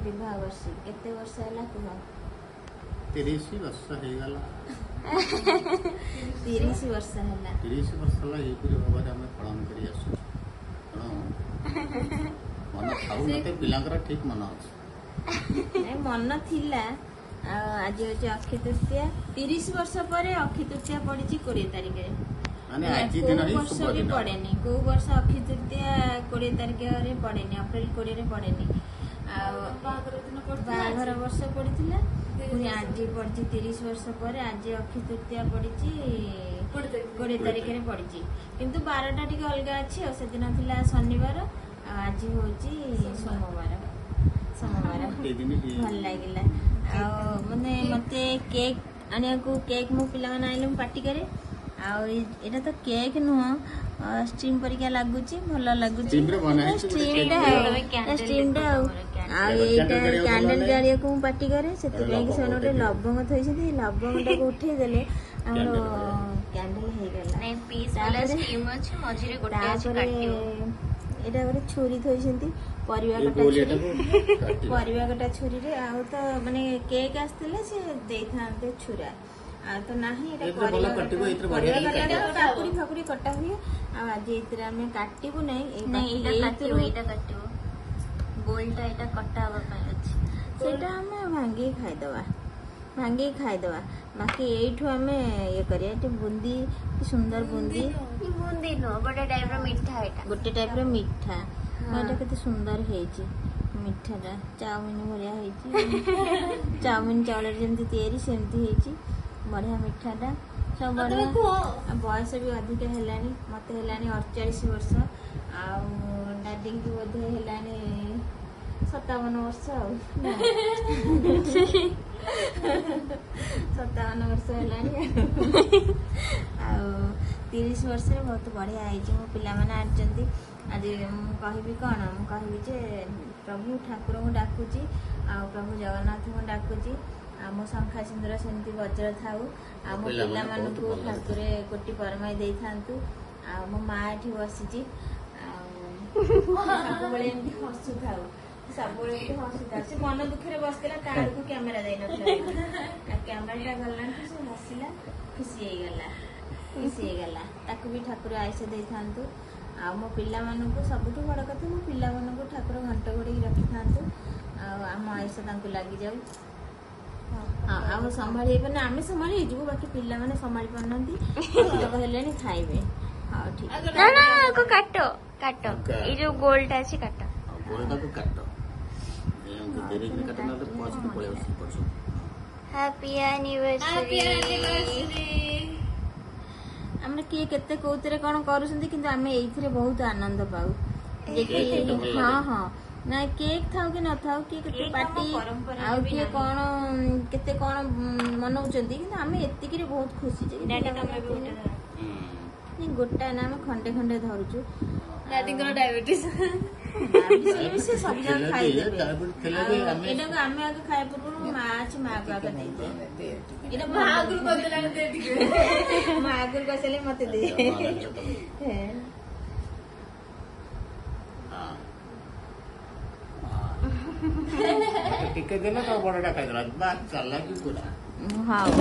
ବିବାହ ବାର୍ଷିକୀ। କେତେ ବର୍ଷ ହେଲା କୁହ? 30 ବର୍ଷ ହେଇଗଲା। 30 ବର୍ଷ ହେଲା। 30 ବର୍ଷ ହେଲା ଏହିପରି ଭାବରେ ଆମେ ପାଳନ କରି ଆସୁଛୁ। ତେଣୁ ମନ ଥାଉ ମତେ ପିଲାଙ୍କର ଠିକ ମନ ଅଛି। ନାଇଁ, ମନ ଥିଲା। ଆଉ ଆଜି ହଉଛି ଅକ୍ଷୟ ତୃତୀୟା। 30 ବର୍ଷ ପରେ ଅକ୍ଷୟ ତୃତୀୟା ପଡିଛି 20 ତାରିଖରେ। ମାନେ ଆଜି କୋଉ ଦିନ ହିଁ ବର୍ଷ ଶୁଭ ବି ଦିନ। ପଡେନି। କୋଉ ବର୍ଷ ଅକ୍ଷୟ ତୃତୀୟା 20 ତାରିଖରେ ପଡେନି, ଅପ୍ରିଲ 20ରେ ପଡେନି। ଆଉ ବାହାଘର ଦିନ ପଡିଥିଲା। ବାହାଘର ବର୍ଷ ପଡିଥିଲା। ପୁଣି ଆଜି ପଡିଛି, 30 ବର୍ଷ ପରେ ଆଜି ଅକ୍ଷୟ ତୃତୀୟା ପଡିଛି। 20 ତାରିଖ। 20 ତାରିଖରେ ପଡିଛି, କିନ୍ତୁ ବାରଟା ଟିକେ ଅଲଗା ଅଛି। ଆଉ ସେଦିନ ଥିଲା ଶନିବାର, ଆଉ ଆଜି ହଉଛି ସୋମବାର। ସୋମବାର। ଏଇ ଦିନ ଭଲ ଲାଗିଲା। ଆଉ ମାନେ ମତେ କେକ୍ ଆଣିବାକୁ, କେକ୍ ମୋ ପିଲାମାନେ ଆଣିଲେ ମୁଁ ପାଟି କରେ। ଆଉ ଏଇଟା ତ କେକ୍ ନୁହଁ, ଷ୍ଟିମ୍ ପରିକା ଲାଗୁଛି, ଭଲ ଲାଗୁଛି। ଷ୍ଟିମରେ ବନା ହେଇଛି ଗୋଟେ ଷ୍ଟିମ୍ଟା। କେକ୍। ଆଉ ଷ୍ଟିମ୍ଟା ଆଉ ଆଉ ଏଇଟା କ୍ୟାଣ୍ଡେଲ ଜାଳିବାକୁ କ୍ୟାଣ୍ଡେଲ ଭଲ। ଜାଳିବାକୁ ମୁଁ ପାଟି କରେ। ସେଥିପାଇଁ କି ଲବଙ୍ଗ ସେମାନେ ଗୋଟେ ଗୋଟେ ଲବଙ୍ଗ ଥୋଇଛନ୍ତି। ଏଇ ଲବଙ୍ଗଟାକୁ ଉଠେଇ ଦେଲେ ଆମର କ୍ୟାଣ୍ଡେଲ ଭଳିଆ। କ୍ୟାଣ୍ଡେଲ ହେଇଗଲା। ନାଇଁ, ପିସ୍ ବାଲା ଷ୍ଟିମ୍ ଅଛି, ମଝିରେ ଗୋଟେ ଅଛି। ତାପରେ କାଟିବ। ଏଇଟା ଗୋଟେ ଛୁରୀ ଥୋଇଛନ୍ତି, ପରିବା ଏଇ କଟା ଛୁରୀ। ଗୋଲିଆଟାକୁ କାଟିବା। ପରିବା କଟା ଛୁରୀରେ। ଆଉ ତ ମାନେ କେକ୍ ଆସିଥିଲେ ସେ ଦେଇଥାନ୍ତେ ଛୁରା, ଆଉ ତ ନାହିଁ। ଏଇଟା ଏଥିରେ ଭଲ ପରିବା କାଟିବ, କଟା ଏଥିରେ ବଢିଆ ପରିବା କି କଟା କାଟିବ। କାକୁଡି ଫାକୁଡି କଟା ହୁଏ। ଆଉ ଆଜି ଏଇଥିରେ ଆମେ କାଟିବୁ ନାହିଁ ଏଇ ନାଇଁ, ବାକି ଏଇଟା କାଟିବ। ଏଇଥିରୁ। ଏଇଟା କାଟିବ, ଗୋଲଟା ଏଇଟା କଟା ହବା ପାଇଁ ଅଛି। ସେଇଟା ଆମେ ଭାଙ୍ଗିକି ଖାଇଦବା, ଭାଙ୍ଗିକି ଖାଇଦବା। ବାକି ଏଇଠୁ ଆମେ ଇଏ କରିବା। ଏଠି ବୁନ୍ଦି, କି ସୁନ୍ଦର ବୁନ୍ଦି! ବୁନ୍ଦି ନୁହଁ, ଗୋଟେ ଟାଇପ ର ମିଠା ଏଇଟା। ଗୋଟେ ଟାଇପର ମିଠା। ଏଇଟା କେତେ ସୁନ୍ଦର ହେଇଛି ମିଠାଟା, ଚାଉମିନ ଭଳିଆ ହେଇଛି। ଚାଉମିନ ଚାଉଳରେ ଯେମିତି ତିଆରି ସେମିତି ହେଇଛି। ବଢିଆ ମିଠାଟା ସବୁ ବଢିଆ। ଆଉ ବୟସ ବି ଅଧିକା ହେଲାଣି। ମତେ ହେଲାଣି 48 ବର୍ଷ, ଆଉ ଡାଡିଙ୍କୁ ବୋଧେ ହେଲାଣି 57 ବର୍ଷ। ଆଉ 57 ବର୍ଷ ହେଲାଣି। ଆଉ 30 ବର୍ଷରେ ବହୁତ ବଢିଆ ହେଇଛି। ମୋ ପିଲାମାନେ ଆଣିଛନ୍ତି ଆଜି। ମୁଁ କହିବି କ'ଣ? ମୁଁ କହିବି ଯେ ପ୍ରଭୁ ଠାକୁରଙ୍କୁ ଡାକୁଛି, ଆଉ ପ୍ରଭୁ ଜଗନ୍ନାଥଙ୍କୁ ଡାକୁଛି, ଆଉ ମୋ ଶଙ୍ଖା ସିନ୍ଦୁର ସେମିତି ବଜ୍ର ଥାଉ, ଆଉ ମୋ ପିଲାମାନେ ବହୁତ ପିଲାମାନଙ୍କୁ ଭଲ। ଠାକୁରେ କୋଟି ପରମାୟୁ ଦେଇଥାନ୍ତୁ। ଆଉ ମୋ ମା ଏଠି ବସିଛି, ଆଉ ସବୁବେଳେ ଏମିତି ହସୁଥାଉ, ସବୁବେଳେ ଏମିତି ହସୁଥାଉ। ସେ ମନ ଦୁଃଖରେ ବସିଥିଲା, ତା ଆଡ଼କୁ କ୍ୟାମେରା ଯାଇନଥିଲା। ଆଉ କ୍ୟାମେରାଟା ଗଲାଠୁ ସେ ହସିଲା, ଖୁସି ହେଇଗଲା, ଖୁସି ହେଇଗଲା। ତାକୁ ବି ଠାକୁର ଆୟୁଷ ଦେଇଥାନ୍ତୁ। ଆଉ ମୋ ପିଲାମାନଙ୍କୁ, ସବୁଠୁ ବଡ଼ କଥା, ମୋ ପିଲାମାନଙ୍କୁ ଠାକୁର ଘଣ୍ଟ ଘୋଡ଼ିକି ରଖିଥାନ୍ତୁ, ଆଉ ଆମ ଆୟୁଷ ତାଙ୍କୁ ଲାଗିଯାଉ। ହଁ, ଆଉ ସମ୍ଭାଳି ହେଇପାରୁନି। ଆମେ ସମ୍ଭାଳି ହେଇଯିବୁ, ବାକି ପିଲାମାନେ ସମ୍ଭାଳି ପାରୁନାହାନ୍ତି। ଏତକ ହେଲେଣି, ଖାଇବେ। ହଉ, ଠିକ ଅଛି। ନା ନା, ଆକୁ କାଟ, କାଟ। ଏଇ ଯୋଉ ଗୋଲଟା ଅଛି, କାଟ। ଆଉ ଗୋଲଟାକୁ କାଟ, ଏମିତି ଧୀରେ କାଟ, ନହେଲେ ପଛକୁ ପଳେଇ ଆସୁଛି ପଛକୁ। Happy happy anniversary. Anniversary. ଆମର କିଏ କେତେ କୋଉଥିରେ କଣ କରୁଛନ୍ତି, କିନ୍ତୁ ଆମେ ଏଇଥିରେ ବହୁତ ଆନନ୍ଦ ପାଉ ଯେ କି କେକ୍ କେତେ ଭଲ ହଁ। ଲାଗେ। ହଁ, ନା, କେକ୍ ଥାଉ କି ନଥାଉ, କିଏ କେତେ କେକ୍ ଆମ ପାର୍ଟି ପରମ୍ପରାରେ ଆଉ ବି କିଏ ନାହିଁ। କଣ କେତେ କଣ ମନଉଛନ୍ତି, କିନ୍ତୁ ଆମେ ଏତିକିରେ ବହୁତ ଖୁସି ଯେ କି ଡାଡି, ପିଲାମାନେ ତମେ ବି ଗୋଟେ ଧର। ନାଇଁ, ଗୋଟା ନା, ଆମେ ଖଣ୍ଡେ ଖଣ୍ଡେ ଧରୁଛୁ। ଡାଡିଙ୍କର ଡାଇବେଟିସ୍। ଡାଇବେଟିସ୍ ହେଲେ ବି ସେ ସବୁ ଯାକ ଥିଲେ ବି, ଖାଇଦେବେ। ଡାଇବେଟିସ୍ ଥିଲେ ବି ଆଉ ଆମେ ଏଇଟାକୁ ଆମେ ଆଗ ଖାଇବା ପୂର୍ବରୁ ମା ଅଛି, ମାକୁ ଆଗ ଦେଇଦିଏ ଏଇଟା। ମା ଆଗରୁ କହିଦେଲାଣି, ଦେ ଟିକେ। ମା ଆଗରୁ କହିସାରିଲେ ମତେ ଦେ। ହଁ। ହଁ। ଟିକେ ଦେଲେ ତ ବଡଟା ଖାଇଦେଲା ବା, ଚାଲାକି ପୁରା। ହଉ।